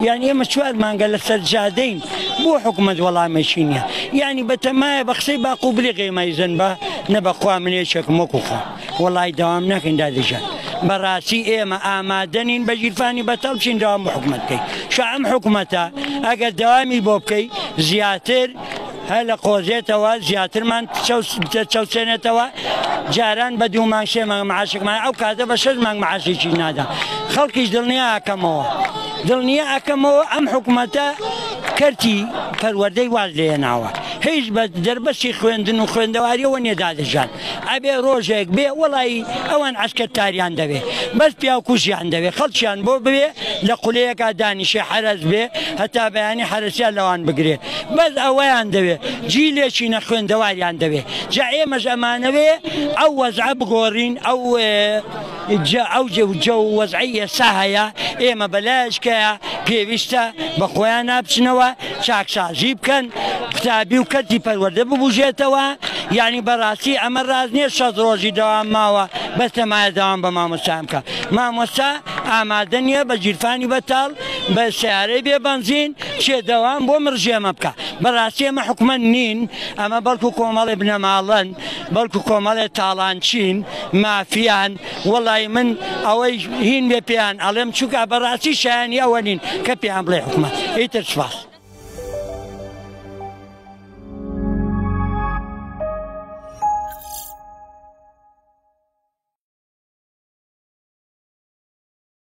یانی ئێمە چوار مانگە لەسەر جادەین بۆ حکومەت وەڵامێکی نییە یانی بەتەمایە بە قسەی باقو بلیغ ئێمە ئیزن بە نە بەخوا من یەکێکم وەکو خۆم وەڵی دەوام ناکەین دادەجان بەڕاستی ئێمە ئامادەنین بە گیرفانی بەتەڵ بچین دەوام بۆ حکومەت بکەین شا ئەم حکومەتە ئەگەر دەوامی بۆ بکەی زیاتر هەر لە قۆزێتەوە زیاترمان چەوسێنێتەوە جاران بە دوو مانگ سێ مانگ معاشێکمان ئەو کاتە بە شەش مانگ معاشێکی نادا خەڵکیش دڵنیا ئەکەمەوە دڵنیا ئەکەمەوە ئەم حکوومەتە کەرتی پەروەردەی واز لێناوە هیچ بە دەربەستی خوێندن و خوێندەواریەوە نیە دادەژان ئەبێ ڕۆژێک بێ وەڵایی ئەوان عەسکەر تاریان دەوێ بەس پیاو کوژیان دەوێ خەڵکیان بۆ بوێ لە قولەیەکا دانیشێ حەرەس بێ هەتا بەیانی حەرەسیان لەوان بگرێ بەس ئەوەیان دەوێ جیلێکی نەخوێندەواریان دەوێ جا ئێمەش ئەمانەوێ ئەو وەزعە بگۆڕین ئەو جا ئەو جەو وەزعەی ئێستا هەیە ئێمە بەلایشکەیە پێویستە بە خۆیان بچنەوە چاکسازی بکەن قوتابی و کەرتی پەروەردە ببوژێتەوە یعنی بەڕاستی ئەمە ڕاست نییە شەست ڕۆژی دەوام ماوە بەس تەمایە دەوام بە مامۆستایان بکە مامۆستا ئامادە نییە بە گیرفانی بەتاڵ بە سیارەی بێ بەنزین چێ دەوام بۆ مڕژێمە بکە بەڕاستی ئەمە حکومەت نین ئەمە بەڵکو کۆمەڵی بنەماڵەن بەڵکو کۆمەڵێ تاڵانچین مافیان وەڵی من ئەوەی هین بێ پێیان ئەڵێم چونکە بەڕاستی شایانی ئەوە نین کە پێیان بڵێ حکومەت ئیتر سوپاس.